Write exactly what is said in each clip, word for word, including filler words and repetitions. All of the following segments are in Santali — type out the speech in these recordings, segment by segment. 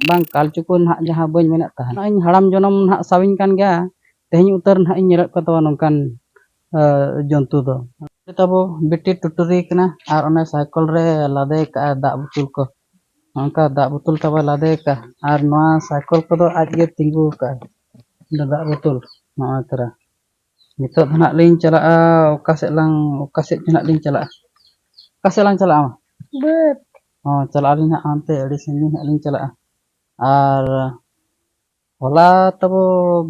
ᱵᱟᱝ ᱠᱟᱞ ᱪᱩᱠᱩ ᱱᱟᱦᱟᱜ ᱡᱟᱦᱟᱸ ᱵᱟᱹᱧ ᱢᱮᱱᱮᱫ ᱛᱟᱦᱮᱸᱫ᱾ ᱤᱧ ᱦᱟᱲᱟᱢ ᱡᱚᱱᱚᱢ ᱱᱟᱦᱟᱜ ᱥᱟᱵᱤᱧ ᱠᱟᱱ ᱜᱮᱭᱟ, ᱛᱮᱦᱮᱧ ᱩᱛᱟᱹᱨ ᱱᱟᱦᱟᱜ ᱤᱧ ᱧᱮᱞᱮᱫ ᱠᱚ ᱛᱟᱵᱚᱱᱟ ᱱᱚᱝᱠᱟᱱ ᱡᱚᱱᱛᱩ ᱫᱚ᱾ ᱛᱟᱵᱚ ᱵᱤᱴᱤ ᱴᱩᱴᱩᱨᱤ ᱠᱟᱱᱟ ᱟᱨ ᱚᱱᱮ ᱥᱟᱭᱠᱮᱞ ᱨᱮ ᱞᱟᱫᱮ ᱠᱟᱜᱼᱟ ᱫᱟᱜ ᱵᱳᱛᱚᱞ ᱠᱚ᱾ ᱱᱚᱝᱠᱟ ᱫᱟᱜ ᱵᱳᱛᱚᱞ ᱛᱟᱵᱚ ᱞᱟᱫᱮ ᱠᱟᱜᱼᱟ ᱟᱨ ᱱᱚᱣᱟ ᱥᱟᱭᱠᱮᱞ ᱠᱚᱫᱚ ᱟᱡ ᱜᱮ ᱛᱤᱸᱜᱩ ᱠᱟᱜᱼᱟ᱾ ᱚᱸᱰᱮ ᱫᱟᱜ ᱵᱳᱛᱚᱞ ᱱᱚᱜᱼᱚᱭ ᱛᱚᱨᱟ᱾ ᱱᱤᱛᱚᱜ ᱫᱚ ᱱᱟᱜ ᱞᱤᱧ ᱪᱟᱞᱟᱜᱼᱟ, ᱚᱠᱟ ᱥᱮᱫ ᱞᱟᱝ, ᱚᱠᱟ ᱥᱮᱫ ᱪᱚ ᱱᱟᱜ ᱞᱤᱧ ᱪᱟᱞᱟᱜᱼᱟ᱾ ᱚᱠᱟ ᱥᱮᱫ ᱞᱟᱝ ᱪᱟᱞᱟᱜᱼᱟ? ᱵᱟᱹᱫᱽ᱾ ᱦᱚᱸ, ᱪᱟᱞᱟᱜ ᱟᱹᱞᱤᱧ ᱱᱟᱜ ᱦᱟᱱᱛᱮ ᱟᱹᱰᱤ ᱥᱟᱺᱜᱤᱧ ᱱᱟᱜ ᱞᱤᱧ ᱪᱟᱞᱟᱜᱼᱟ᱾ ᱟᱨ ᱦᱚᱞᱟ ᱛᱟᱵᱚ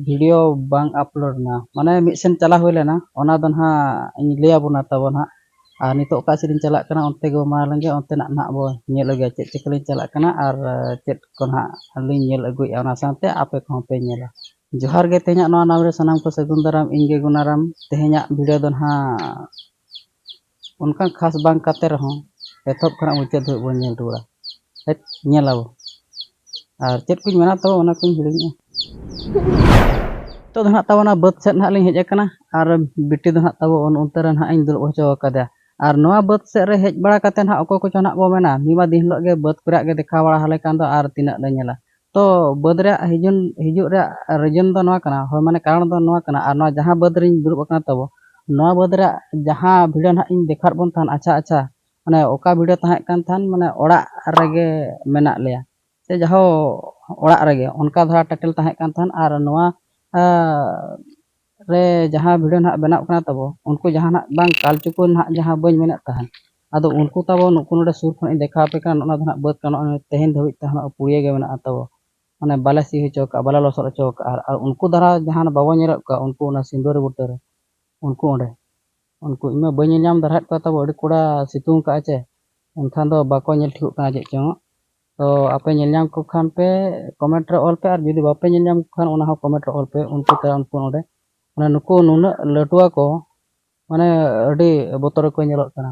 ᱵᱷᱤᱰᱤᱭᱳ ᱵᱟᱝ ᱟᱯᱞᱳᱰ ᱮᱱᱟ, ᱢᱟᱱᱮ ᱢᱤᱫ ᱥᱮᱱ ᱪᱟᱞᱟᱣ ᱦᱩᱭ ᱞᱮᱱᱟ, ᱚᱱᱟ ᱫᱚ ᱱᱟᱦᱟᱜ ᱤᱧ ᱞᱟᱹᱭ ᱟᱵᱚᱱᱟ ᱛᱟᱵᱚ ᱱᱟᱦᱟᱜ᱾ ᱟᱨ ᱱᱤᱛᱚᱜ ᱚᱠᱟ ᱥᱮᱫ ᱞᱤᱧ ᱪᱟᱞᱟᱜ ᱠᱟᱱᱟ, ᱚᱱᱛᱮ ᱜᱮ ᱢᱟ ᱞᱮᱱ ᱜᱮ, ᱚᱱᱛᱮᱱᱟᱜ ᱱᱟᱦᱟᱜ ᱵᱚ ᱧᱮᱞ ᱟᱹᱜᱩᱭᱟ, ᱪᱮᱫ ᱪᱤᱠᱟᱹ ᱞᱤᱧ ᱪᱟᱞᱟᱜ ᱠᱟᱱᱟ ᱟᱨ ᱪᱮᱫ ᱠᱚ ᱱᱟᱦᱟᱜ ᱞᱤᱧ ᱧᱮᱞ ᱟᱹᱜᱩᱭᱮᱫᱼᱟ, ᱚᱱᱟ ᱥᱟᱶᱛᱮ ᱟᱯᱮ ᱠᱚᱦᱚᱸ ᱯᱮ ᱧᱮᱞᱟ᱾ ᱡᱚᱦᱟᱨ ᱜᱮ ᱛᱮᱦᱮᱧᱟᱜ ᱱᱚᱣᱟ ᱱᱟᱢ ᱨᱮ ᱥᱟᱱᱟᱢ ᱠᱚ ᱥᱟᱹᱜᱩᱱ ᱫᱟᱨᱟᱢ, ᱤᱧ ᱜᱮ ᱜᱩᱱᱟᱨᱟᱢ᱾ ᱛᱮᱦᱮᱧᱟᱜ ᱵᱷᱤᱰᱤᱭᱳ ᱫᱚ ᱱᱟᱦᱟᱜ ᱚᱱᱠᱟᱱ ᱠᱷᱟᱥ ᱵᱟᱝ ᱠᱟᱛᱮ ᱨᱮᱦᱚᱸ ᱮᱛᱚᱦᱚᱵ ᱠᱷᱚᱱᱟᱜ ᱢᱩᱪᱟᱹᱫ ᱫᱷᱟᱹᱵᱤᱡ ᱵᱚᱱ ᱧᱮᱞ ᱨᱩᱣᱟᱹᱲᱟ᱾ ᱦᱮᱡ, ᱧᱮᱞ ᱟᱵᱚ᱾ ᱟᱨ ᱪᱮᱫ ᱠᱚᱧ ᱢᱮᱱᱟ ᱛᱚ, ᱚᱱᱟ ᱠᱚᱧ ᱦᱤᱲᱤᱧᱮᱜᱼᱟ᱾ ᱱᱤᱛᱚᱜ ᱫᱚ ᱱᱟᱦᱟᱜ ᱛᱟᱵᱚ ᱚᱱᱟ ᱵᱟᱹᱫᱽ ᱥᱮᱫ ᱱᱟᱦᱟᱜ ᱞᱤᱧ ᱦᱮᱡ ᱟᱠᱟᱱᱟ ᱟᱨ ᱵᱤᱴᱤ ᱫᱚ ᱱᱟᱦᱟᱜ ᱛᱟᱵᱚ ᱚᱱ-, ᱚᱱᱛᱮ ᱨᱮ ᱱᱟᱦᱟᱜ ᱤᱧ ᱫᱩᱲᱩᱵ ᱦᱚᱪᱚ ᱟᱠᱟᱫᱮᱭᱟ᱾ ᱟᱨ ᱱᱚᱣᱟ ᱵᱟᱹᱫᱽ ᱥᱮᱫ ᱨᱮ ᱦᱮᱡ ᱵᱟᱲᱟ ᱠᱟᱛᱮ ᱱᱟᱦᱟᱜ ᱚᱠᱚᱭ ᱠᱚᱪᱚ ᱱᱟᱦᱟᱜ ᱵᱚ ᱢᱮᱱᱟ, ᱢᱤᱫ ᱢᱟ ᱫᱤᱱ ᱦᱤᱞᱳᱜ ᱜᱮ ᱵᱟᱹᱫᱽ ᱠᱚᱨᱮ ᱜᱮ ᱫᱮᱠᱷᱟᱣ ᱵᱟᱲᱟ ᱟᱞᱮ ᱠᱟᱱ ᱫᱚ ᱟᱨ ᱛᱤᱱᱟᱹᱜ ᱞᱮ ᱧᱮᱞᱟ᱾ ᱛᱚ ᱵᱟᱹᱫᱽ ᱨᱮᱭᱟᱜ ᱦᱤᱡᱩᱜ, ᱦᱤᱡᱩᱜ ᱨᱮᱭᱟᱜ reason ᱫᱚ ᱱᱚᱣᱟ ᱠᱟᱱᱟ, ᱦᱳᱭ, ᱢᱟᱱᱮ ᱠᱟᱨᱚᱱ ᱫᱚ ᱱᱚᱣᱟ ᱠᱟᱱᱟ, ᱟᱨ ᱱᱚᱣᱟ ᱡᱟᱦᱟᱸ ᱵᱟᱹᱫᱽ ᱨᱤᱧ ᱫᱩᱲᱩᱵ ᱟᱠᱟᱱᱟ ᱛᱟᱵᱚ, ᱱᱚᱣᱟ ᱵᱟᱹᱫᱽ ᱨᱮᱭᱟᱜ ᱡᱟᱦᱟᱸ ᱵᱷᱤᱰᱤᱭᱳ ᱱᱟᱦᱟᱜ ᱤᱧ ᱫᱮᱠᱷᱟᱣᱟᱫ ᱵᱚᱱ ᱛᱟᱦᱮᱱ, ᱟᱪᱪᱷᱟ, ᱟᱪᱪᱷᱟ, ᱢᱟᱱᱮ ᱚᱠᱟ ᱵᱷᱤᱰᱤᱭᱳ ᱛᱟᱦᱮᱸ ᱠᱟᱱ ᱛᱟᱦᱮᱱ, ᱢᱟᱱᱮ ᱚᱲᱟᱜ ᱨᱮᱜᱮ ᱢᱮᱱᱟᱜ ᱞᱮᱭᱟ, ᱥᱮ ᱡᱟᱦᱳ ᱚᱲᱟᱜ ᱨᱮᱜᱮ, ᱚᱱᱠᱟ ᱫᱷᱟᱨᱟ title ᱛᱟᱦᱮᱸ ᱠᱟᱱ ᱛᱟᱦᱮᱱ᱾ ᱟᱨ ᱱᱚᱣᱟ, ᱟᱸ, ᱨᱮ ᱡᱟᱦᱟᱸ ᱵᱷᱤᱰᱤᱭᱳ ᱱᱟᱦᱟᱜ ᱵᱮᱱᱟᱣ ᱠᱟᱱᱟ ᱛᱟᱵᱚ, ᱩᱱᱠᱩ ᱡᱟᱦᱟᱱᱟᱜ ᱵᱟᱝ ᱠᱟᱞ ᱪᱩᱠᱩ ᱱᱟᱦᱟᱜ ᱡᱟᱦᱟᱸ ᱵᱟᱹᱧ ᱢᱮᱱᱮᱫ ᱛᱟᱦᱮᱱ, ᱟᱫᱚ ᱩᱱᱠᱩ ᱛᱟᱵᱚ ᱱᱩᱠᱩ ᱱᱚᱰᱮ ᱥᱩᱨ ᱠᱷᱚᱱᱟᱜ ᱤᱧ ᱫᱮᱠᱷᱟᱣ ᱟᱯᱮ ᱠᱟᱱᱟ, ᱱᱚᱜᱼᱚ ᱱᱚᱣᱟ ᱫᱚ ᱱᱟᱦᱟᱜ ᱵᱟᱹᱫᱽ ᱠᱟᱱᱟ, ᱱᱚᱜᱼᱚᱭ ᱛᱮᱦᱮᱧ ᱫᱷᱟᱹᱵᱤᱡ ᱛᱮ ᱱᱟᱦᱟᱜ ᱯᱩᱲᱤᱭᱟᱹ ᱜᱮ ᱢᱮᱱᱟᱜᱼᱟ ᱛᱟᱵᱚ, ᱢᱟᱱᱮ ᱵᱟᱞᱮ ᱥᱤ ᱦᱚᱪᱚ ᱠᱟᱜᱼᱟ, ᱵᱟᱞᱮ ᱞᱚᱥᱚᱫ ᱦᱚᱪᱚ ᱠᱟᱜᱼᱟ᱾ ᱟᱨ, ᱟᱨ ᱩᱱᱠᱩ ᱫᱷᱟᱨᱟ ᱡᱟᱦᱟᱸ ᱵᱟᱵᱚ ᱧᱮᱞᱮᱫ ᱠᱚᱣᱟ, ᱩᱱᱠᱩ ᱚᱱᱟ ᱥᱤᱸᱫᱩᱨᱤ ᱵᱩᱴᱟᱹ ᱨᱮ, ᱩᱱᱠᱩ ᱚᱸᱰᱮ, ᱩᱱᱠᱩ ᱤᱧ ᱢᱟ ᱵᱟᱹᱧ ᱧᱮᱞ ᱧᱟᱢ ᱫᱟᱲᱮᱭᱟᱜ ᱠᱚᱣᱟ ᱛᱟᱵᱚ, ᱟᱹᱰᱤ ᱠᱚᱲᱟ ᱥᱤᱛᱩᱝ ᱠᱟᱜᱼᱟ ᱪᱮ, ᱮᱱᱠᱷᱟᱱ ᱫᱚ ᱵᱟᱠᱚ ᱧᱮᱞ ᱴᱷᱤᱠᱚᱜ ᱠᱟᱱᱟ ᱪᱮᱫ ᱪᱚᱝ᱾ ᱛᱚ ᱟᱯᱮ ᱧᱮᱞ ᱧᱟᱢ ᱠᱚ ᱠᱷᱟᱱ ᱯᱮ comment ᱨᱮ ᱚᱞ ᱯᱮ, ᱟᱨ ᱡᱩᱫᱤ ᱵᱟᱯᱮ ᱧᱮᱞ ᱧᱟᱢ ᱠᱚ ᱠᱷᱟᱱ ᱚᱱᱟ ᱦᱚᱸ comment ᱨᱮ ᱚᱞ ᱯᱮ, ᱩᱱᱠᱩ ᱛᱟᱭᱚᱢ ᱩᱱᱠᱩ ᱱᱚᱰᱮ, ᱢᱟᱱᱮ ᱱᱩᱠᱩ ᱱᱩᱱᱟᱹᱜ ᱞᱟᱹᱴᱩᱣᱟ ᱠᱚ, ᱢᱟᱱᱮ ᱟᱹᱰᱤ ᱵᱚᱛᱚᱨ ᱜᱮᱠᱚ ᱧᱮᱞᱚᱜ ᱠᱟᱱᱟ᱾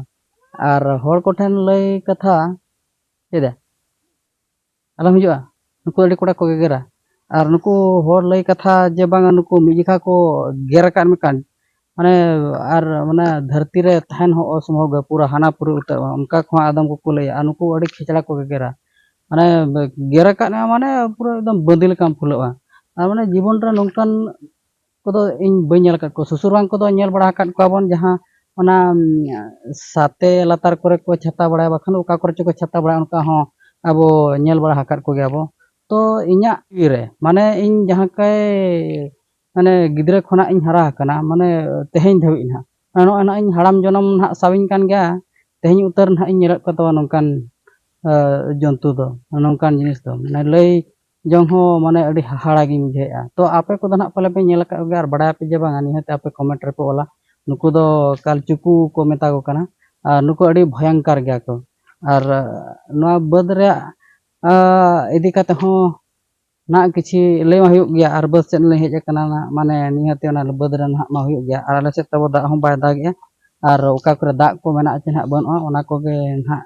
ᱟᱨ ᱦᱚᱲ ᱠᱚᱴᱷᱮᱱ ᱞᱟᱹᱭ ᱠᱟᱛᱷᱟ, ᱪᱮᱫ ᱟᱞᱚᱢ ᱦᱤᱡᱩᱜᱼᱟ, ᱱᱩᱠᱩ ᱟᱹᱰᱤ ᱠᱚᱲᱟ ᱠᱚ ᱜᱮᱜᱮᱨᱟ᱾ ᱟᱨ ᱱᱩᱠᱩ ᱦᱚᱲ ᱞᱟᱹᱭ ᱠᱟᱛᱷᱟ ᱡᱮ ᱵᱟᱝᱟ ᱱᱩᱠᱩ ᱢᱤᱫ ᱡᱚᱠᱷᱟ ᱠᱚ ᱜᱮᱨ ᱟᱠᱟᱫ ᱢᱮᱠᱷᱟᱱ, ᱢᱟᱱᱮ, ᱟᱨ ᱢᱟᱱᱮ ᱫᱷᱟᱹᱨᱛᱤ ᱨᱮ ᱛᱟᱦᱮᱱ ᱦᱚᱸ ᱚᱥᱚᱢᱵᱷᱚᱵ ᱜᱮ, ᱯᱩᱨᱟᱹ ᱦᱟᱱᱟ ᱯᱩᱨᱤ ᱩᱛᱟᱹᱨᱚᱜᱼᱟ, ᱚᱱᱠᱟ ᱠᱚᱦᱚᱸ ᱟᱫᱚᱢ ᱠᱚᱠᱚ ᱞᱟᱹᱭᱟ᱾ ᱟᱨ ᱱᱩᱠᱩ ᱟᱹᱰᱤ ᱠᱷᱮᱪᱲᱟ ᱠᱚ ᱜᱮᱜᱮᱨᱟ᱾ ᱢᱟᱱᱮ ᱜᱮᱨ ᱟᱠᱟᱫ ᱢᱮᱭᱟ, ᱢᱟᱱᱮ ᱯᱩᱨᱟᱹ ᱮᱠᱫᱚᱢ ᱵᱟᱹᱫᱤ ᱞᱮᱠᱟᱢ ᱯᱷᱩᱞᱟᱹᱜᱼᱟ᱾ ᱟᱨ ᱢᱟᱱᱮ ᱡᱤᱵᱚᱱ ᱨᱮ ᱱᱚᱝᱠᱟᱱ ᱠᱚᱫᱚ ᱤᱧ ᱵᱟᱹᱧ ᱧᱮᱞ ᱟᱠᱟᱫ ᱠᱚᱣᱟ᱾ ᱥᱩᱥᱩᱨ ᱵᱟᱝ ᱠᱚᱫᱚ ᱧᱮᱞ ᱵᱟᱲᱟ ᱟᱠᱟᱫ ᱠᱚᱣᱟ ᱵᱚᱱ, ᱡᱟᱦᱟᱸ ᱚᱱᱟ ᱩᱢ, ᱥᱟᱛᱮ ᱞᱟᱛᱟᱨ ᱠᱚᱨᱮ ᱠᱚ ᱪᱷᱟᱛᱟ ᱵᱟᱲᱟᱭᱟ, ᱵᱟᱠᱷᱟᱱ ᱚᱠᱟ ᱠᱚᱨᱮ ᱪᱚᱠᱚ ᱪᱷᱟᱛᱟ ᱵᱟᱲᱟᱭᱟ, ᱚᱱᱠᱟ ᱦᱚᱸ ᱟᱵᱚ ᱧᱮᱞ ᱵᱟᱲᱟ ᱟᱠᱟᱫ ᱠᱚᱜᱮᱭᱟ ᱵᱚ᱾ ᱛᱚ ᱤᱧᱟᱹᱜ ᱤᱭᱟᱹ ᱨᱮ ᱢᱟᱱᱮ ᱤᱧ ᱡᱟᱦᱟᱸ ᱠᱟᱭ ᱢᱟᱱᱮ ᱜᱤᱫᱽᱨᱟᱹ ᱠᱷᱚᱱᱟᱜ ᱤᱧ ᱦᱟᱨᱟ ᱟᱠᱟᱱᱟ, ᱢᱟᱱᱮ ᱛᱮᱦᱮᱧ ᱫᱷᱟᱹᱵᱤᱡ ᱱᱟᱦᱟᱜ, ᱱᱚᱜᱼᱚᱭ ᱱᱟᱦᱟᱜ ᱤᱧ ᱦᱟᱲᱟᱢ ᱡᱚᱱᱚᱢ ᱱᱟᱦᱟᱜ ᱥᱟᱵᱤᱧ ᱠᱟᱱ ᱜᱮᱭᱟ, ᱛᱮᱦᱮᱧ ᱩᱛᱟᱹᱨ ᱱᱟᱦᱟᱜ ᱤᱧ ᱧᱮᱞᱮᱫ ᱠᱚ ᱛᱟᱵᱚᱱᱟ ᱱᱚᱝᱠᱟᱱ ᱟᱸ, ᱡᱚᱱᱛᱩ ᱫᱚ, ᱱᱚᱝᱠᱟᱱ ᱡᱤᱱᱤᱥ ᱫᱚ ᱢᱟᱱᱮ ᱞᱟᱹᱭ ᱡᱚᱝ ᱦᱚᱸ ᱢᱟᱱᱮ ᱟᱹᱰᱤ ᱦᱟᱦᱟᱲᱟ ᱜᱤᱧ ᱵᱩᱡᱷᱟᱹᱣᱮᱫᱼᱟ᱾ ᱛᱚ ᱟᱯᱮ ᱠᱚᱫᱚ ᱱᱟᱦᱟᱜ ᱯᱟᱞᱮ ᱯᱮ ᱧᱮᱞ ᱟᱠᱟᱫ ᱠᱚᱜᱮᱭᱟ ᱟᱨ ᱵᱟᱲᱟᱭᱟᱯᱮ ᱡᱮ ᱵᱟᱝᱟ, ᱱᱤᱦᱟᱹᱛ ᱟᱯᱮ ᱠᱚᱢᱮᱱᱴ ᱨᱮᱯᱮ ᱚᱞᱟ᱾ ᱱᱩᱠᱩ ᱫᱚ ᱠᱟᱞᱪᱩᱠᱩ ᱠᱚ ᱢᱮᱛᱟ ᱠᱚ ᱠᱟᱱᱟ, ᱟᱨ ᱱᱩᱠᱩ ᱟᱹᱰᱤ ᱵᱷᱚᱭᱚᱝᱠᱟᱨ ᱜᱮᱭᱟ ᱠᱚ᱾ ᱟᱨ ᱱᱚᱣᱟ ᱵᱟᱹᱫᱽ ᱨᱮᱭᱟᱜ ᱟᱸ, ᱤᱫᱤ ᱠᱟᱛᱮ ᱦᱚᱸ ᱱᱟᱦᱟᱜ ᱠᱤᱪᱷᱤ ᱞᱟᱹᱭ ᱢᱟ ᱦᱩᱭᱩᱜ ᱜᱮᱭᱟ, ᱟᱨ ᱵᱟᱹᱫᱽ ᱥᱮᱫ ᱞᱮ ᱦᱮᱡ ᱟᱠᱟᱱᱟ ᱱᱟᱦᱟᱜ, ᱢᱟᱱᱮ ᱱᱤᱦᱟᱹᱛ ᱚᱱᱟ ᱵᱟᱹᱫᱽ ᱨᱮ ᱱᱟᱦᱟᱜ ᱢᱟ ᱦᱩᱭᱩᱜ ᱜᱮᱭᱟ᱾ ᱟᱨ ᱟᱞᱮ ᱥᱮᱫ ᱛᱟᱵᱚ ᱫᱟᱜ ᱦᱚᱸ ᱵᱟᱭ ᱫᱟᱜᱮᱜᱼᱟ, ᱟᱨ ᱚᱠᱟ ᱠᱚᱨᱮ ᱫᱟᱜ ᱠᱚ ᱢᱮᱱᱟᱜᱼᱟ ᱪᱮ ᱱᱟᱦᱟᱜ ᱵᱟᱹᱱᱩᱜᱼᱟ, ᱚᱱᱟ ᱠᱚᱜᱮ ᱱᱟᱦᱟᱜ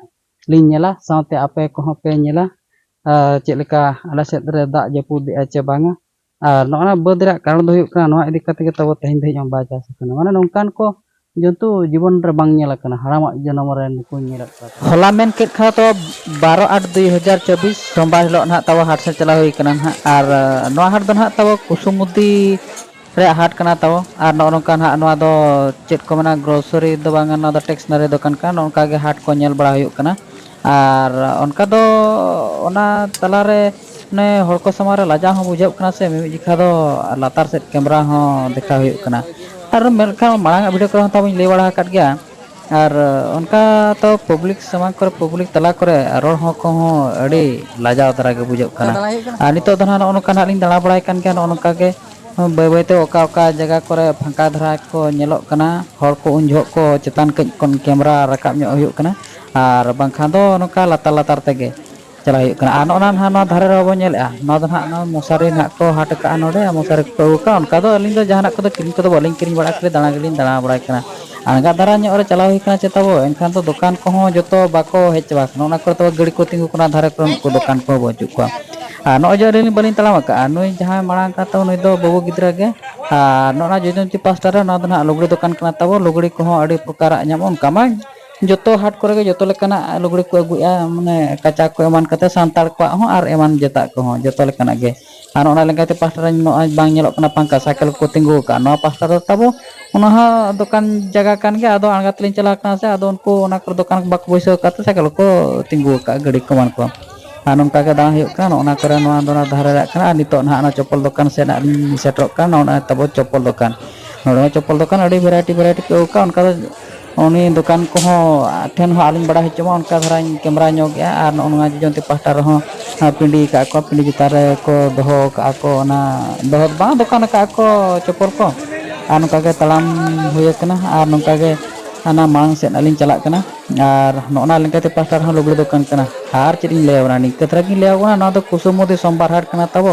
ᱞᱤᱧ ᱧᱮᱞᱟ, ᱥᱟᱶᱛᱮ ᱟᱯᱮ ᱠᱚᱦᱚᱸ ᱯᱮ ᱧᱮᱞᱟ, ᱟᱨ ᱪᱮᱫ ᱞᱮᱠᱟ ᱟᱞᱮ ᱥᱮᱫ ᱨᱮ ᱫᱟᱜ ᱡᱟᱹᱯᱩᱫᱮᱜᱼᱟ ᱪᱮ ᱵᱟᱝᱟ᱾ ᱟᱨ ᱱᱚᱜᱼᱚ ᱱᱚᱣᱟ ᱵᱟᱹᱫᱽ ᱨᱮᱭᱟᱜ ᱠᱟᱨᱚᱱ ᱫᱚ ᱦᱩᱭᱩᱜ ᱠᱟᱱᱟ, ᱱᱚᱣᱟ ᱤᱫᱤ ᱠᱟᱛᱮ ᱜᱮ ᱛᱟᱵᱚ ᱛᱮᱦᱮᱧ ᱫᱷᱟᱹᱵᱤᱡ ᱦᱚᱸ ᱵᱟᱭ ᱪᱟᱥ ᱟᱠᱟᱱᱟ᱾ ᱢᱟᱱᱮ ᱱᱚᱝᱠᱟᱱ ᱠᱚ ᱡᱚᱱᱛᱩ ᱡᱤᱵᱚᱱ ᱨᱮ ᱵᱟᱝ ᱧᱮᱞ ᱟᱠᱟᱱᱟ, ᱦᱟᱲᱟᱢᱟᱜ ᱡᱚᱱᱚᱢ ᱨᱮ ᱱᱩᱠᱩᱧ ᱧᱮᱞᱮᱫ ᱠᱚᱣᱟ᱾ ᱦᱚᱞᱟ ᱢᱮᱱ ᱠᱮᱫ ᱠᱷᱟᱱ ᱫᱚ ᱵᱟᱨᱚ ᱟᱴ ᱫᱩᱭ ᱦᱟᱡᱟᱨ ᱪᱚᱵᱵᱤᱥ ᱥᱳᱢᱵᱟᱨ ᱦᱤᱞᱳᱜ ᱱᱟᱦᱟᱜ ᱛᱟᱵᱚ ᱦᱟᱴ ᱥᱮᱫ ᱪᱟᱞᱟᱣ ᱦᱩᱭ ᱠᱟᱱᱟ ᱱᱟᱦᱟᱜ᱾ ᱟᱨ, ᱟᱸ, ᱱᱚᱣᱟ ᱦᱟᱴ ᱫᱚ ᱱᱟᱦᱟᱜ ᱛᱟᱵᱚ ᱠᱩᱥᱩᱢᱩᱫᱤ ᱨᱮᱭᱟᱜ ᱦᱟᱴ ᱠᱟᱱᱟ ᱛᱟᱵᱚ᱾ ᱟᱨ ᱱᱚᱜᱼᱚ ᱱᱚᱝᱠᱟ ᱱᱟᱦᱟᱜ ᱱᱚᱣᱟ ᱫᱚ ᱪᱮᱫ ᱠᱚ ᱢᱮᱱᱟ, ᱜᱨᱳᱥᱟᱨᱤ ᱫᱚ ᱵᱟᱝᱟ, ᱱᱚᱣᱟ ᱫᱚ ᱴᱮᱠᱥᱱᱟᱨᱤ ᱫᱚᱠᱟᱱ ᱠᱟᱱᱟ᱾ ᱱᱚᱜᱼᱚ ᱱᱚᱝᱠᱟ ᱜᱮ ᱦᱟᱴ ᱠᱚ ᱧᱮᱞ ᱵᱟᱲᱟ ᱦᱩᱭᱩᱜ ᱠᱟᱱᱟ᱾ ᱟᱨ ᱚᱱᱠᱟ ᱫᱚ ᱚᱱᱟ ᱛᱟᱞᱟᱨᱮ ᱚᱱᱮ ᱦᱚᱲ ᱠᱚ ᱥᱟᱢᱟᱝ ᱨᱮ ᱞᱟᱡᱟᱣ ᱦᱚᱸ ᱵᱩᱡᱷᱟᱹᱜ ᱠᱟᱱᱟ ᱥᱮ, ᱢᱤᱢᱤᱫ ᱡᱚᱠᱷᱟ ᱫᱚ ᱞᱟᱛᱟᱨ ᱥᱮᱫ ᱠᱮᱢᱨᱟ ᱦᱚᱸ ᱫᱮᱠᱷᱟᱣ ᱦᱩᱭᱩᱜ ᱠᱟᱱᱟ᱾ ᱟᱨ ᱢᱮᱱᱠᱷᱟᱱ ᱢᱟᱲᱟᱝ ᱟᱜ ᱵᱷᱤᱰᱤᱭᱳ ᱠᱚᱨᱮ ᱦᱚᱸ ᱛᱟᱵᱚᱧ ᱞᱟᱹᱭ ᱵᱟᱲᱟ ᱟᱠᱟᱫ ᱜᱮᱭᱟ᱾ ᱟᱨ ᱚᱱᱠᱟ ᱛᱚ ᱯᱟᱵᱽᱞᱤᱠ ᱥᱟᱢᱟᱝ ᱠᱚᱨᱮ, ᱯᱟᱵᱽᱞᱤᱠ ᱛᱟᱞᱟ ᱠᱚᱨᱮ ᱨᱚᱲ ᱦᱚᱸ ᱠᱚᱦᱚᱸ ᱟᱹᱰᱤ ᱞᱟᱡᱟᱣ ᱫᱷᱟᱨᱟ ᱜᱮ ᱵᱩᱡᱷᱟᱹᱜ ᱠᱟᱱᱟ᱾ ᱟᱨ ᱱᱤᱛᱚᱜ ᱫᱚ ᱱᱟᱦᱟᱜ ᱱᱚᱜᱼᱚ ᱱᱚᱝᱠᱟ ᱱᱟᱦᱟᱜ ᱞᱤᱧ ᱫᱟᱬᱟ ᱵᱟᱲᱟᱭ ᱠᱟᱱ ᱜᱮᱭᱟ, ᱱᱚᱜᱼᱚ ᱱᱚᱝᱠᱟ ᱜᱮ ᱵᱟᱹᱭ ᱵᱟᱹᱭᱛᱮ ᱚᱠᱟ ᱚᱠᱟ ᱡᱟᱭᱜᱟ ᱠᱚᱨᱮ ᱯᱷᱟᱸᱠᱟ ᱫᱷᱟᱨᱟ ᱠᱚ ᱧᱮᱞᱚᱜ ᱠᱟᱱᱟ ᱦᱚᱲ ᱠᱚ, ᱩᱱ ᱡᱚᱦᱚᱜ ᱠᱚ ᱪᱮᱛᱟᱱ ᱠᱟᱹᱡ ᱠᱷᱚᱱ ᱠᱮᱢᱨᱟ ᱨᱟᱠᱟᱵ ᱧᱚᱜ ᱦᱩᱭᱩᱜ ᱠᱟᱱᱟ, ᱟᱨ ᱵᱟᱝᱠᱷᱟᱱ ᱫᱚ ᱱᱚᱝᱠᱟ ᱞᱟᱛᱟᱨ ᱞᱟᱛᱟᱨ ᱛᱮᱜᱮ ᱪᱟᱞᱟᱜ ᱦᱩᱭᱩᱜ ᱠᱟᱱᱟ᱾ ᱟᱨ ᱱᱚᱜᱼᱚ ᱱᱟ ᱱᱟᱦᱟᱜ ᱱᱚᱣᱟ ᱫᱷᱟᱨᱮ ᱨᱮᱦᱚᱸ ᱵᱚᱱ ᱧᱮᱞᱮᱫᱼᱟ, ᱱᱚᱣᱟ ᱫᱚ ᱱᱟᱦᱟᱜ ᱱᱚᱣᱟ ᱢᱚᱥᱟᱨᱤ ᱱᱟᱦᱟᱜ ᱠᱚ ᱦᱟᱴ ᱟᱠᱟᱫᱼᱟ ᱱᱚᱰᱮ, ᱟᱨ ᱢᱚᱥᱟᱨᱤ ᱠᱚᱠᱚ ᱟᱹᱜᱩ ᱠᱟᱜᱼᱟ᱾ ᱚᱱᱠᱟ ᱫᱚ ᱟᱹᱞᱤᱧ ᱫᱚ ᱡᱟᱦᱟᱱᱟᱜ ᱠᱚᱫᱚ ᱠᱤᱨᱤᱧ ᱠᱚᱫᱚ ᱵᱟᱹᱞᱤᱧ ᱠᱤᱨᱤᱧ ᱵᱟᱲᱟ ᱠᱟᱜᱼᱟ, ᱫᱟᱬᱟ ᱜᱮᱞᱤᱧ ᱫᱟᱬᱟ ᱵᱟᱲᱟᱭ ᱠᱟᱱᱟ᱾ ᱟᱬᱜᱟᱛ ᱫᱷᱟᱨᱟ ᱧᱚᱜ ᱨᱮ ᱪᱟᱞᱟᱣ ᱦᱩᱭ ᱠᱟᱱᱟ ᱪᱮ ᱛᱟᱵᱚ, ᱮᱱᱠᱷᱟᱱ ᱫᱚ ᱫᱚᱠᱟᱱ ᱠᱚᱦᱚᱸ ᱡᱚᱛᱚ ᱵᱟᱠᱚ ᱦᱮᱡ ᱪᱟᱵᱟ ᱠᱟᱱᱟ᱾ ᱚᱱᱟ ᱠᱚᱨᱮ ᱛᱟᱵᱚ ᱜᱟᱹᱰᱤ ᱠᱚ ᱛᱤᱸᱜᱩ ᱠᱟᱱᱟ, ᱫᱷᱟᱨᱮ ᱠᱚᱨᱮ ᱩᱱᱠᱩ ᱫᱚᱠᱟᱱ ᱠᱚᱦᱚᱸ ᱵᱟᱹᱪᱩᱜ ᱠᱚᱣᱟ᱾ ᱟᱨ ᱱᱚᱜᱼᱚᱭ ᱡᱮ ᱟᱹᱞᱤᱧ ᱵᱟᱹᱞᱤᱧ ᱛᱟᱲᱟᱢ ᱟᱠᱟᱫᱼᱟ, ᱱᱩᱭ ᱡᱟᱦᱟᱸᱭ ᱢᱟᱲᱟᱝ ᱠᱟᱱ ᱛᱟᱵᱚ, ᱱᱩᱭ ᱫᱚ ᱵᱟᱹᱵᱩ ᱜᱤᱫᱽᱨᱟᱹ ᱜᱮ᱾ ᱟᱨ ᱱᱚᱜᱼᱚ ᱱᱟ ᱡᱚᱡᱚᱢᱛᱤ ᱯᱟᱥᱴᱟ ᱨᱮ ᱱᱚᱣᱟ ᱫᱚ ᱱᱟᱦᱟᱜ ᱞᱩᱜᱽᱲᱤ ᱫᱚᱠᱟᱱ ᱠᱟᱱᱟ ᱛᱟᱵᱚ᱾ ᱞᱩᱜᱽᱲᱤ ᱠᱚᱦᱚᱸ ᱟᱹᱰᱤ ᱯᱨᱚᱠᱟᱨᱟᱜ ᱧᱟᱢᱚᱜᱼᱟ, ᱚᱱᱠᱟ ᱢᱟ ᱡᱚᱛᱚ ᱦᱟᱴ ᱠᱚᱨᱮ ᱜᱮ ᱡᱚᱛᱚ ᱞᱮᱠᱟᱱᱟᱜ ᱞᱩᱜᱽᱲᱤ ᱠᱚ ᱟᱹᱜᱩᱭᱮᱫᱼᱟ, ᱢᱟᱱᱮ ᱠᱟᱪᱟ ᱠᱚ ᱮᱢᱟᱱ ᱠᱟᱛᱮ, ᱥᱟᱱᱛᱟᱲ ᱠᱚᱣᱟᱜ ᱦᱚᱸ ᱟᱨ ᱮᱢᱟᱱ ᱡᱟᱹᱛᱟᱜ ᱠᱚᱦᱚᱸ, ᱡᱚᱛᱚ ᱞᱮᱠᱟᱱᱟᱜ ᱜᱮ᱾ ᱟᱨ ᱚᱱᱟ ᱞᱮᱠᱟᱛᱮ ᱯᱟᱥᱴᱟ ᱨᱮ ᱱᱚᱜᱼᱚᱭ ᱵᱟᱝ ᱧᱮᱞᱚᱜ ᱠᱟᱱᱟ ᱯᱷᱟᱝᱠᱟ, ᱥᱟᱭᱠᱮᱞ ᱠᱚ ᱛᱤᱸᱜᱩ ᱟᱠᱟᱫᱼᱟ᱾ ᱱᱚᱣᱟ ᱯᱟᱥᱴᱟ ᱫᱚ ᱛᱟᱵᱚ ᱚᱱᱟ ᱦᱚᱸ ᱫᱚᱠᱟᱱ ᱡᱟᱭᱜᱟ ᱠᱟᱱ ᱜᱮᱭᱟ, ᱟᱫᱚ ᱟᱬᱜᱟᱛ ᱞᱤᱧ ᱪᱟᱞᱟᱣ ᱠᱟᱱᱟ ᱥᱮ, ᱟᱫᱚ ᱩᱱᱠᱩ ᱚᱱᱟ ᱠᱚᱨᱮ ᱫᱚᱠᱟᱱ ᱠᱚ ᱵᱟᱠᱚ ᱵᱟᱹᱭᱥᱟᱹᱣ ᱟᱠᱟᱫ ᱛᱮ ᱥᱟᱭᱠᱮᱞ ᱠᱚ ᱛᱤᱸᱜᱩ ᱟᱠᱟᱫᱼᱟ, ᱜᱟᱹᱰᱤ ᱠᱚ ᱮᱢᱟᱱ ᱠᱚ᱾ ᱟᱨ ᱱᱚᱝᱠᱟ ᱜᱮ ᱫᱟᱬᱟ ᱦᱩᱭᱩᱜ ᱠᱟᱱᱟ᱾ ᱱᱚᱜᱼᱚ ᱱᱟ ᱠᱚᱨᱮ ᱱᱚᱣᱟ ᱫᱚ ᱚᱱᱟ ᱫᱷᱟᱨᱮ ᱨᱮᱭᱟᱜ ᱠᱟᱱᱟ᱾ ᱟᱨ ᱱᱤᱛᱚᱜ ᱱᱟᱦᱟᱜ ᱚᱱᱟ ᱪᱚᱯᱯᱚᱞ ᱫᱚᱠᱟᱱ ᱥᱮᱫ ᱱᱟᱜ ᱞᱤᱧ ᱥᱮᱴᱮᱨᱚᱜ ᱠᱟᱱᱟ᱾ ᱱᱚᱜᱼᱚ ᱱᱚᱜᱼᱚᱭ ᱛᱟᱵᱚ ᱪᱚᱯᱯᱚᱞ ᱫᱚᱠᱟᱱ, ᱱᱚᱰᱮ ᱦᱚᱸ ᱪᱚᱯᱯᱚᱞ ᱫᱚᱠᱟᱱ ᱟᱹᱰᱤ variety variety ᱠᱚ ᱟᱹᱜᱩ ᱠᱟᱜᱼᱟ᱾ ᱚᱱᱠᱟ ᱫᱚ ᱩᱱᱤ ᱫᱚᱠᱟᱱ ᱠᱚᱦᱚᱸ ᱴᱷᱮᱱ ᱦᱚᱸ ᱟᱞᱚᱧ ᱵᱟᱲᱟᱭ ᱦᱚᱪᱚ ᱢᱟ, ᱚᱱᱠᱟ ᱫᱷᱟᱨᱟᱧ ᱠᱮᱢᱮᱨᱟ ᱧᱚᱜᱮᱜᱼᱟ᱾ ᱟᱨ ᱱᱚᱜᱼᱚ ᱱᱚᱣᱟ ᱡᱚᱡᱚᱱᱛᱤ ᱯᱟᱦᱴᱟ ᱨᱮᱦᱚᱸ ᱯᱤᱸᱰᱤ ᱟᱠᱟᱫ ᱠᱚ, ᱯᱤᱸᱰᱤ ᱪᱮᱛᱟᱱ ᱨᱮᱠᱚ ᱫᱚᱦᱚ ᱟᱠᱟᱫᱼᱟ ᱠᱚ ᱚᱱᱟ ᱫᱚᱦᱚ ᱫᱚ ᱵᱟᱝ, ᱫᱚᱠᱟᱱ ᱟᱠᱟᱫᱼᱟ ᱠᱚ ᱪᱚᱯᱯᱚᱞ ᱠᱚ᱾ ᱟᱨ ᱱᱚᱝᱠᱟ ᱜᱮ ᱛᱟᱲᱟᱢ ᱦᱩᱭ ᱟᱠᱟᱱᱟ᱾ ᱟᱨ ᱱᱚᱝᱠᱟ ᱜᱮ ᱦᱟᱱᱟ ᱢᱟᱲᱟᱝ ᱥᱮᱫ ᱱᱟᱜ ᱞᱤᱧ ᱪᱟᱞᱟᱜ ᱠᱟᱱᱟ᱾ ᱟᱨ ᱱᱚᱜᱼᱚ ᱱᱟ ᱞᱮᱠᱟᱛᱮ ᱯᱟᱦᱴᱟ ᱨᱮᱦᱚᱸ ᱞᱩᱜᱽᱲᱤ ᱫᱚᱠᱟᱱ ᱠᱟᱱᱟ᱾ ᱟᱨ ᱪᱮᱫ ᱤᱧ ᱞᱟᱹᱭ ᱟᱵᱚᱱᱟ, ᱱᱤᱝᱠᱟᱹ ᱫᱷᱟᱨᱟ ᱜᱤᱧ ᱞᱟᱹᱭ ᱟᱵᱚᱱᱟ, ᱱᱚᱣᱟ ᱫᱚ ᱠᱩᱥᱩᱢᱚᱛᱤ ᱥᱳᱢᱵᱟᱨ ᱦᱟᱴ ᱠᱟᱱᱟ ᱛᱟᱵᱚ᱾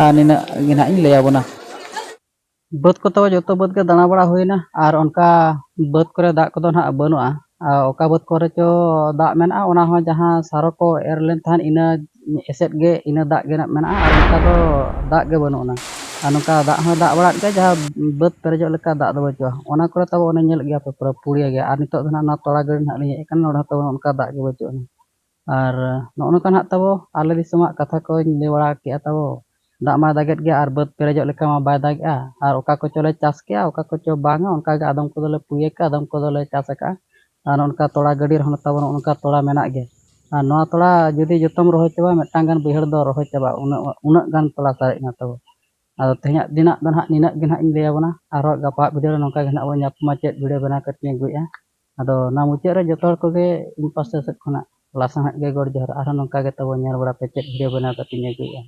ᱟᱨ ᱱᱤᱱᱟᱹᱜ ᱜᱮ ᱱᱟᱦᱟᱜ ᱤᱧ ᱞᱟᱹᱭ ᱟᱵᱚᱱᱟ᱾ ᱵᱟᱹᱫᱽ ᱠᱚ ᱛᱟᱵᱚ ᱡᱚᱛᱚ ᱵᱟᱹᱫᱽ ᱜᱮ ᱫᱟᱬᱟ ᱵᱟᱲᱟ ᱦᱩᱭᱱᱟ, ᱟᱨ ᱚᱱᱠᱟ ᱵᱟᱹᱫᱽ ᱠᱚᱨᱮ ᱫᱟᱜ ᱠᱚᱫᱚ ᱱᱟᱦᱟᱜ ᱵᱟᱹᱱᱩᱜᱼᱟ᱾ ᱟᱨ ᱚᱠᱟ ᱵᱟᱹᱫᱽ ᱠᱚᱨᱮ ᱪᱚ ᱫᱟᱜ ᱢᱮᱱᱟᱜᱼᱟ, ᱚᱱᱟ ᱦᱚᱸ ᱡᱟᱦᱟᱸ ᱥᱟᱨᱚ ᱠᱚ ᱮᱨ ᱞᱮᱱ ᱛᱟᱦᱮᱸᱫ ᱤᱱᱟᱹ ᱮᱥᱮᱫ ᱜᱮ, ᱤᱱᱟᱹ ᱫᱟᱜ ᱜᱮ ᱱᱟᱜ ᱢᱮᱱᱟᱜᱼᱟ, ᱟᱨ ᱚᱱᱠᱟ ᱫᱚ ᱫᱟᱜ ᱜᱮ ᱵᱟᱹᱱᱩᱜ ᱟᱱᱟ᱾ ᱟᱨ ᱱᱚᱝᱠᱟ ᱫᱟᱜ ᱦᱚᱸᱭ ᱫᱟᱜ ᱵᱟᱲᱟᱜ ᱜᱮᱭᱟ, ᱡᱟᱦᱟᱸ ᱵᱟᱹᱫᱽ ᱯᱮᱨᱮᱡᱚᱜ ᱞᱮᱠᱟ ᱫᱟᱜ ᱫᱚ ᱵᱟᱹᱪᱩᱜᱼᱟ᱾ ᱚᱱᱟ ᱠᱚᱨᱮ ᱛᱟᱵᱚ ᱚᱱᱮ ᱧᱮᱞᱮᱫ ᱜᱮᱭᱟ ᱯᱮ ᱯᱩᱨᱟᱹ ᱯᱩᱲᱤᱭᱟᱹ ᱜᱮᱭᱟ᱾ ᱟᱨ ᱱᱤᱛᱚᱜ ᱫᱚ ᱱᱟᱜ ᱱᱚᱣᱟ ᱛᱚᱲᱟ ᱜᱟᱹᱰᱤ ᱱᱟᱜ ᱞᱤᱧ ᱦᱮᱡ ᱟᱠᱟᱱᱟ, ᱱᱚᱰᱮ ᱦᱚᱸ ᱛᱟᱵᱚ ᱚᱱᱠᱟ ᱫᱟᱜ ᱜᱮ ᱵᱟᱹᱪᱩᱜ ᱟᱱᱟ᱾ ᱟᱨ ᱱᱚᱜᱼᱚ ᱱᱚᱝᱠᱟ ᱱᱟᱜ ᱛᱟᱵᱚ ᱟᱞᱮ ᱫᱤᱥᱚᱢᱟᱜ ᱠᱟᱛᱷᱟ ᱠᱚᱧ ᱞᱟᱹᱭ ᱵᱟᱲᱟ ᱠᱮᱜᱼᱟ ᱛᱟᱵᱚ᱾ ᱫᱟᱜ ᱢᱟ ᱫᱟᱜᱮᱫ ᱜᱮᱭᱟ ᱟᱨ ᱵᱟᱹᱫᱽ ᱯᱮᱨᱮᱡᱚᱜ ᱞᱮᱠᱟ ᱢᱟ ᱵᱟᱭ ᱫᱟᱜᱮᱜᱼᱟ᱾ ᱟᱨ ᱚᱠᱟ ᱠᱚᱪᱚ ᱞᱮ ᱪᱟᱥ ᱠᱮᱜᱼᱟ, ᱚᱠᱟ ᱠᱚᱪᱚ ᱵᱟᱝᱟ, ᱚᱱᱠᱟ ᱜᱮ ᱟᱫᱚᱢ ᱠᱚᱫᱚᱞᱮ ᱯᱩᱭᱟᱹ ᱠᱮᱜᱼᱟ, ᱟᱫᱚᱢ ᱠᱚᱫᱚᱞᱮ ᱪᱟᱥ ᱟᱠᱟᱜᱼᱟ᱾ ᱟᱨ ᱱᱚᱜᱼᱚ ᱱᱚᱝᱠᱟ ᱛᱚᱲᱟ ᱜᱟᱹᱰᱤ ᱨᱮᱦᱚᱸ ᱛᱟᱵᱚ ᱱᱚᱜᱼᱚ ᱱᱚᱝᱠᱟ ᱛᱚᱲᱟ ᱢᱮᱱᱟᱜ ᱜᱮᱭᱟ᱾ ᱟᱨ ᱱᱚᱣᱟ ᱛᱚᱲᱟ ᱡᱩᱫᱤ ᱡᱚᱛᱚᱢ ᱨᱚᱦᱚᱭ ᱪᱟᱵᱟᱭᱟ, ᱢᱤᱫᱴᱟᱝ ᱜᱟᱱ ᱵᱟᱹᱭᱦᱟᱹᱲ ᱫᱚ ᱨᱚᱦᱚᱭ ᱪᱟᱵᱟᱜᱼᱟ, ᱩᱱᱟᱹᱜ, ᱩᱱᱟᱹᱜ ᱜᱟᱱ ᱛᱚᱲᱟ ᱥᱟᱨᱮᱡ ᱮᱱᱟ ᱛᱟᱵᱚ᱾ ᱟᱫᱚ ᱛᱮᱦᱮᱧᱟᱜ ᱫᱤᱱᱟᱜ ᱫᱚ ᱱᱟᱦᱟᱜ ᱱᱤᱱᱟᱹᱜ ᱜᱮ ᱱᱟᱦᱟᱜ ᱤᱧ ᱞᱟᱹᱭ ᱟᱵᱚᱱᱟ᱾ ᱟᱨᱦᱚᱸ ᱜᱟᱯᱟ video ᱨᱮ ᱱᱚᱝᱠᱟ ᱜᱮ ᱱᱟᱦᱟᱜ ᱵᱚᱱ ᱧᱟᱯᱟᱢᱟ, ᱪᱮᱫ video ᱵᱮᱱᱟᱣ ᱠᱟᱛᱮᱧ ᱟᱹᱜᱩᱭᱮᱫᱼᱟ᱾ ᱟᱫᱚ ᱚᱱᱟ ᱢᱩᱪᱟᱹᱫ ᱨᱮ ᱡᱚᱛᱚ ᱦᱚᱲ ᱠᱚᱜᱮ ᱤᱧ ᱯᱟᱥᱴᱟ ᱥᱮᱫ ᱠᱷᱚᱱᱟᱜ ᱞᱟᱥᱟᱬᱦᱮᱫ ᱜᱮ ᱜᱚᱰ ᱡᱚᱦᱟᱨ᱾ ᱟᱨᱦᱚᱸ ᱱᱚᱝᱠᱟ ᱜᱮ ᱛᱟᱵᱚ ᱧᱮᱞ ᱵᱟᱲᱟ ᱯᱮ, ᱪᱮᱫ video ᱵᱮᱱᱟᱣ ᱠᱟᱛᱮᱧ ᱟᱹᱜᱩᱭᱮᱫᱼᱟ᱾